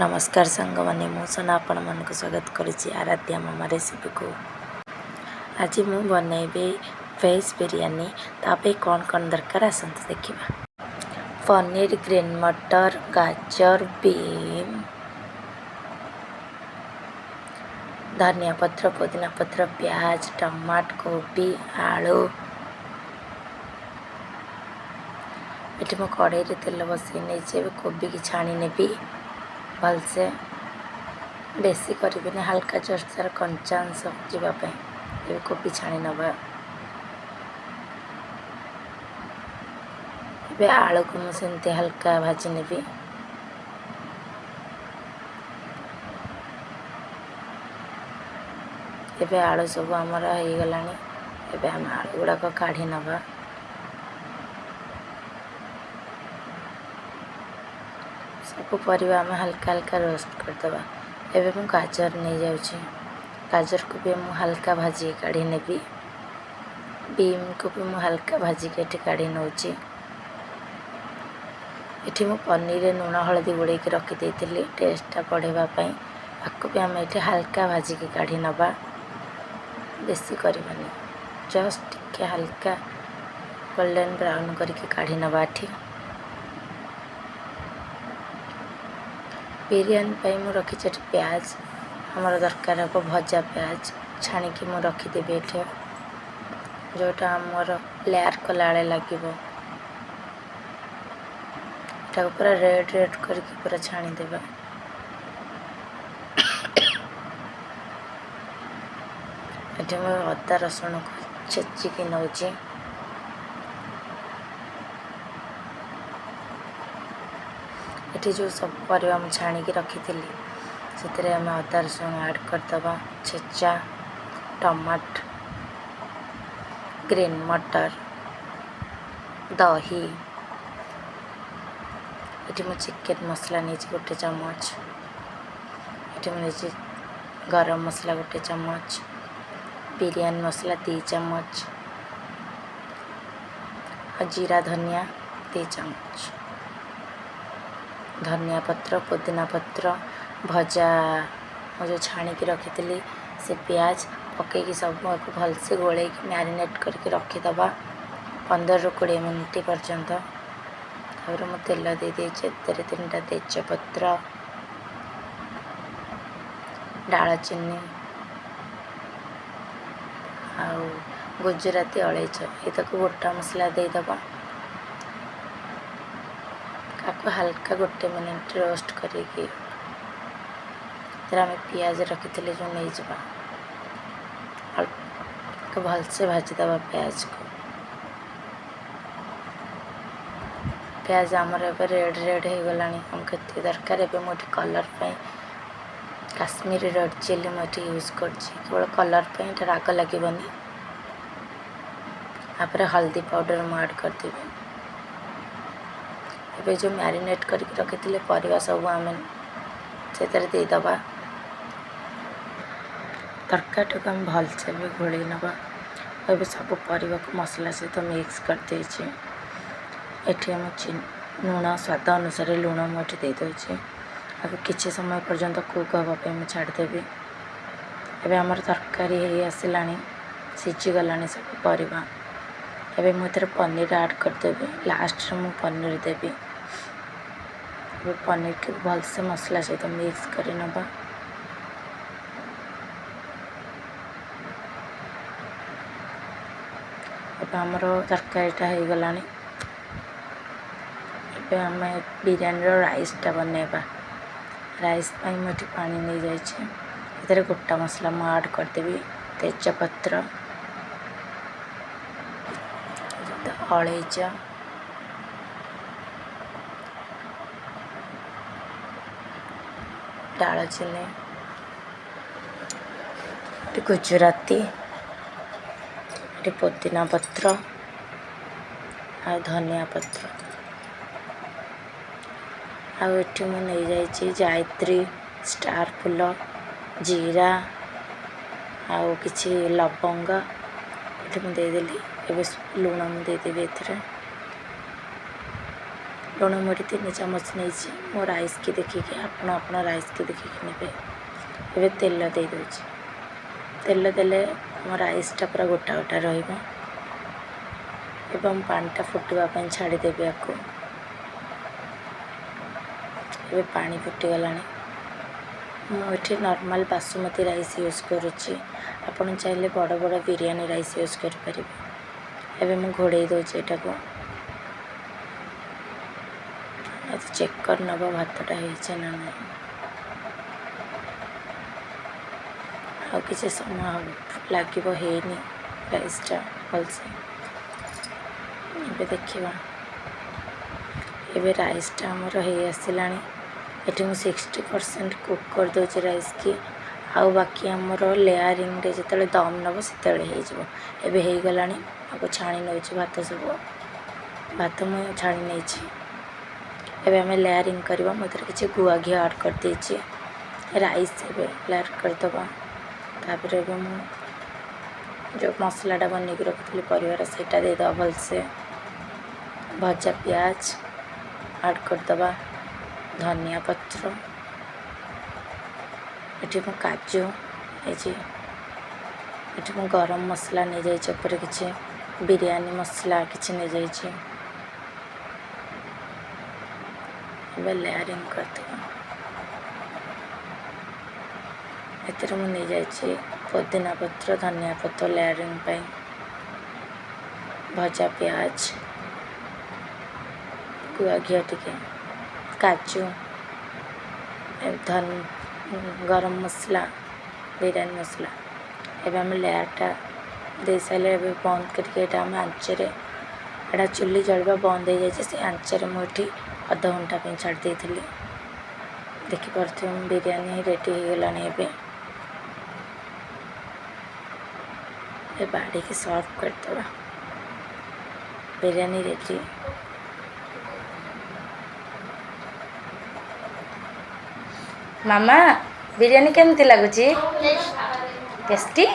ନମସ୍କାର ସାଙ୍ଗମାନେ, ମୁଁ ସୋନା ଆପଣମାନଙ୍କୁ ସ୍ୱାଗତ କରୁଛି ଆରାଧ୍ୟା ମାମା ରେସିପିକୁ। ଆଜି ମୁଁ ବନେଇବି ଭେଜ୍ ବିରିୟାନୀ। ତା ପାଇଁ କ'ଣ କ'ଣ ଦରକାର ଆସନ୍ତୁ ଦେଖିବା। ପନିର, ଗ୍ରୀନ୍ ମଟର, ଗାଜର, ବିନ୍, ଧନିଆ ପତ୍ର, ପୁଦିନା ପତ୍ର, ପିଆଜ, ଟମାଟ, କୋବି, ଆଳୁ। ଏଠି ମୁଁ କଢ଼େଇରେ ତେଲ ବସେଇ ନେଇଛି। ଏବେ କୋବିକି ଛାଣି ନେବି ଭଲସେ, ବେଶୀ କରିବିନି, ହାଲକା ଜଷ୍ଟ ତା'ର କଞ୍ଚା ଅଂଶ ଯିବା ପାଇଁ ଏବେ କୋବି ଛାଣି ନେବା। ଏବେ ଆଳୁକୁ ମୁଁ ସେମିତି ହାଲକା ଭାଜି ନେବି। ଏବେ ଆଳୁ ସବୁ ଆମର ହେଇଗଲାଣି। ଏବେ ଆମେ ଆଳୁ ଗୁଡ଼ାକ କାଢ଼ି ନେବା। ସବୁ ପରିବା ଆମେ ହାଲକା ହାଲକା ରୋଷ୍ଟ କରିଦେବା। ଏବେ ମୁଁ ଗାଜର ନେଇଯାଉଛି। ଗାଜରକୁ ବି ମୁଁ ହାଲକା ଭାଜିକି କାଢ଼ି ନେବି। ବିମ୍କୁ ବି ମୁଁ ହାଲକା ଭାଜିକି ଏଠି କାଢ଼ି ନେଉଛି। ଏଠି ମୁଁ ପନିରରେ ଲୁଣ ହଳଦୀ ଗୋଳେଇକି ରଖିଦେଇଥିଲି ଟେଷ୍ଟଟା ବଢ଼େଇବା ପାଇଁ। ଆକୁ ବି ଆମେ ଏଠି ହାଲକା ଭାଜିକି କାଢ଼ି ନେବା, ବେଶୀ କରିବାନି, ଜଷ୍ଟ ଟିକେ ହାଲକା ଗୋଲ୍ଡେନ୍ ବ୍ରାଉନ୍ କରିକି କାଢ଼ି ନେବା। ଏଠି ବିରିୟାନୀ ପାଇଁ ମୁଁ ରଖିଛି ଏଠି ପିଆଜ, ଆମର ଦରକାର ହେବ ଭଜା ପିଆଜ ଛାଣିକି ମୁଁ ରଖିଦେବି ଏଠି, ଯେଉଁଟା ଆମର ଲେୟାର୍ କଲାବେଳେ ଲାଗିବ। ଏଟାକୁ ପୁରା ରେଡ଼୍ ରେଡ଼୍ କରିକି ପୁରା ଛାଣିଦେବା। ଏଠି ମୁଁ ଅଦା ରସୁଣକୁ ଛେଚିକି ନେଉଛି। ଏଠି ଯେଉଁ ସବୁ ପରିବା ମୁଁ ଛାଣିକି ରଖିଥିଲି ସେଥିରେ ଆମେ ଅଦା ରସୁଣ ଆଡ଼୍ କରିଦେବା, ଛେଚା ଟମାଟ, ଗ୍ରୀନ୍ ମଟର, ଦହି। ଏଠି ମୁଁ ଚିକେନ୍ ମସଲା ନେଇଛି 1 ଚାମଚ। ଏଠି ମୁଁ ନେଇଛି ଗରମ ମସଲା 1 ଚାମଚ, ବିରିୟାନୀ ମସଲା 2 ଚାମଚ, ଆଉ ଜିରା ଧନିଆ 2 ଚାମଚ, ଧନିଆ ପତ୍ର, ପୁଦିନା ପତ୍ର, ଭଜା ମୁଁ ଯେଉଁ ଛାଣିକି ରଖିଥିଲି ସେ ପିଆଜ ପକେଇକି ସବୁ ଆକୁ ଭଲସେ ଗୋଳେଇକି ମ୍ୟାରିନେଟ୍ କରିକି ରଖିଦେବା 15ରୁ 20 ମିନିଟ୍ ପର୍ଯ୍ୟନ୍ତ। ତାପରେ ମୁଁ ତେଲ ଦେଇଦେଇଛି, ଏଥିରେ 3ଟା ତେଜପତ୍ର, ଡାଳଚିନି ଆଉ ଗୁଜୁରାତି ଅଳେଇଚ, ଏତାକୁ ଗୋଟା ମସଲା ଦେଇଦେବା। ତାକୁ ହାଲକା 1 ମିନିଟ୍ ରୋଷ୍ଟ କରିକି ଏଥିରେ ଆମେ ପିଆଜ ରଖିଥିଲେ ଯେଉଁ ନେଇଯିବା, ଅଳ୍ପ ଭଲସେ ଭାଜିଦେବା ପିଆଜକୁ। ପିଆଜ ଆମର ଏବେ ରେଡ଼୍ ରେଡ଼୍ ହେଇଗଲାଣି, ଆମକୁ ଏତିକି ଦରକାର। ଏବେ ମୁଁ ଏଠି କଲର୍ ପାଇଁ କାଶ୍ମୀରୀ ରେଡ଼୍ ଚିଲି ମୁଁ ଏଠି ୟୁଜ୍ କରୁଛି, କେବଳ କଲର୍ ପାଇଁ, ଏଇଟା ରାଗ ଲାଗିବନି। ତାପରେ ହଳଦୀ ପାଉଡ଼ର ମୁଁ ଆଡ଼୍ କରିଦେବି। ଏବେ ଯେଉଁ ମ୍ୟାରିନେଟ୍ କରିକି ରଖିଥିଲେ ପରିବା ସବୁ ଆମେ ସେଥିରେ ଦେଇଦେବା। ତରକାରୀଟାକୁ ଆମେ ଭଲସେ ବି ଗୋଳେଇ ନେବା। ଏବେ ସବୁ ପରିବାକୁ ମସଲା ସହିତ ମିକ୍ସ କରିଦେଇଛି। ଏଠି ଆମେ ଲୁଣ ସ୍ୱାଦ ଅନୁସାରେ ଲୁଣ ମୁଁ ଏଠି ଦେଇଦେଉଛି। ଆକୁ କିଛି ସମୟ ପର୍ଯ୍ୟନ୍ତ କୁକ୍ ହେବା ପାଇଁ ମୁଁ ଛାଡ଼ିଦେବି। ଏବେ ଆମର ତରକାରୀ ହେଇ ଆସିଲାଣି, ସିଝିଗଲାଣି ସବୁ ପରିବା। ଏବେ ମୁଁ ଏଥିରେ ପନିର ଆଡ଼୍ କରିଦେବି। ଲାଷ୍ଟରେ ମୁଁ ପନିର ଦେବି। ଏବେ ପନିରକୁ ଭଲସେ ମସଲା ସହିତ ମିକ୍ସ କରି ନେବା। ଏବେ ଆମର ତରକାରୀଟା ହେଇଗଲାଣି। ଏବେ ଆମେ ବିରିୟାନୀର ରାଇସ୍ଟା ବନେଇବା। ରାଇସ୍ ପାଇଁ ମୁଁ ଏଠି ପାଣି ନେଇଯାଇଛି। ଏଥିରେ ଗୋଟା ମସଲା ମୁଁ ଆଡ଼୍ କରିଦେବି, ତେଜପତ୍ର, ଅଳେଇଚ, ଡାଳଚିନି, ଏଠି ଗୁଜୁରାତି, ଏଠି ପୁଦିନା ପତ୍ର ଆଉ ଧନିଆ ପତ୍ର। ଆଉ ଏଠି ମୁଁ ନେଇଯାଇଛି ଜାଇତ୍ରୀ, ଷ୍ଟାର୍ ଫୁଲ, ଜିରା ଆଉ କିଛି ଲବଙ୍ଗ ଏଠି ମୁଁ ଦେଇଦେଲି। ଏବେ ଲୁଣ ମୁଁ ଦେଇଦେବି ଏଥିରେ। ଲୁଣ ମୁଁ ଏଠି 3 ଚାମଚ ନେଇଛି। ମୋ ରାଇସ୍କି ଦେଖିକି, ଆପଣ ଆପଣ ରାଇସ୍କି ଦେଖିକି ନେବେ। ଏବେ ତେଲ ଦେଇଦେଉଛି। ତେଲ ଦେଲେ ଆମ ରାଇସ୍ଟା ପୁରା ଗୋଟା ଗୋଟା ରହିବ ଏବଂ ପାଣିଟା ଫୁଟିବା ପାଇଁ ଛାଡ଼ିଦେବି ଆକୁ। ଏବେ ପାଣି ଫୁଟିଗଲାଣି। ମୁଁ ଏଠି ନର୍ମାଲ୍ ବାସୁମତୀ ରାଇସ୍ ୟୁଜ୍ କରୁଛି। ଆପଣ ଚାହିଁଲେ ବଡ଼ ବଡ଼ ବିରିୟାନୀ ରାଇସ୍ ୟୁଜ୍ କରିପାରିବେ। ଏବେ ମୁଁ ଘୋଡ଼େଇ ଦେଉଛି ଏଟାକୁ। ଚେକ୍ କରିନେବ ଭାତଟା ହେଇଛି ନା ନାହିଁ। ଆଉ କିଛି ସମୟ ଲାଗିବ, ହେଇନି ରାଇସ୍ଟା ଭଲସେ। ଏବେ ଦେଖିବା। ଏବେ ରାଇସ୍ଟା ଆମର ହେଇ ଆସିଲାଣି। ଏଠି ମୁଁ 60% କୁକ୍ କରିଦେଉଛି ରାଇସ୍କି, ଆଉ ବାକି ଆମର ଲେୟାରିଂରେ ଯେତେବେଳେ ଦମ୍ ନେବ ସେତେବେଳେ ହେଇଯିବ। ଏବେ ହେଇଗଲାଣି। ଆକୁ ଛାଣି ନେଉଛି ଭାତ ସବୁ। ଭାତ ମୁଁ ଛାଣି ନେଇଛି। ଏବେ ଆମେ ଲେୟାରିଂ କରିବା। ମୁଁ ଏଥିରେ କିଛି ଗୁଆ ଘିଅ ଆଡ଼୍ କରିଦେଇଛି। ରାଇସ୍ ଏବେ ଲେୟାର କରିଦେବା। ତାପରେ ଏବେ ମୁଁ ଯେଉଁ ମସଲାଟା ବନେଇକି ରଖିଥିଲି ପରିବାର, ସେଇଟା ଦେଇଦେବା ଭଲସେ। ଭଜା ପିଆଜ ଆଡ଼୍ କରିଦେବା, ଧନିଆ ପତ୍ର। ଏଠି ମୁଁ କାଜୁ ନେଇଛି। ଏଠି ମୁଁ ଗରମ ମସଲା ନେଇଯାଇଛି, ଉପରେ କିଛି ବିରିୟାନୀ ମସଲା କିଛି ନେଇଯାଇଛି। ଏବେ ଲେୟାରିଂ କରିଦେବା। ଏଥିରେ ମୁଁ ନେଇଯାଇଛି ପୋଦିନା ପତ୍ର, ଧନିଆ ପତ୍ର ଲେୟାରିଂ ପାଇଁ, ଭଜା ପିଆଜ, ଗୁଆ ଘିଅ ଟିକେ, କାଜୁ, ଧନ ଗରମ ମସଲା, ବିରିୟାନୀ ମସଲା। ଏବେ ଆମେ ଲେୟାରଟା ଦେଇସାରିଲେ ଏବେ ବନ୍ଦ କରିକି ଏଇଟା ଆମେ ଆଞ୍ଚରେ, ଏଇଟା ଚୁଲି ଜଳିବା ବନ୍ଦ ହେଇଯାଇଛି। ସେ ଆଞ୍ଚରେ ମୁଁ ଏଠି ଅଧଘଣ୍ଟା ପାଇଁ ଛାଡ଼ି ଦେଇଥିଲି। ଦେଖିପାରୁଥିବେ, ବିରିୟାନୀ ରେଡ଼ି ହେଇଗଲାଣି। ଏବେ ବାଢ଼ିକି ସର୍ଭ କରିଦେବା। ବିରିୟାନୀ ରେଡ଼ି। ମାମା, ବିରିୟାନୀ କେମିତି ଲାଗୁଛି? ଟେଷ୍ଟି।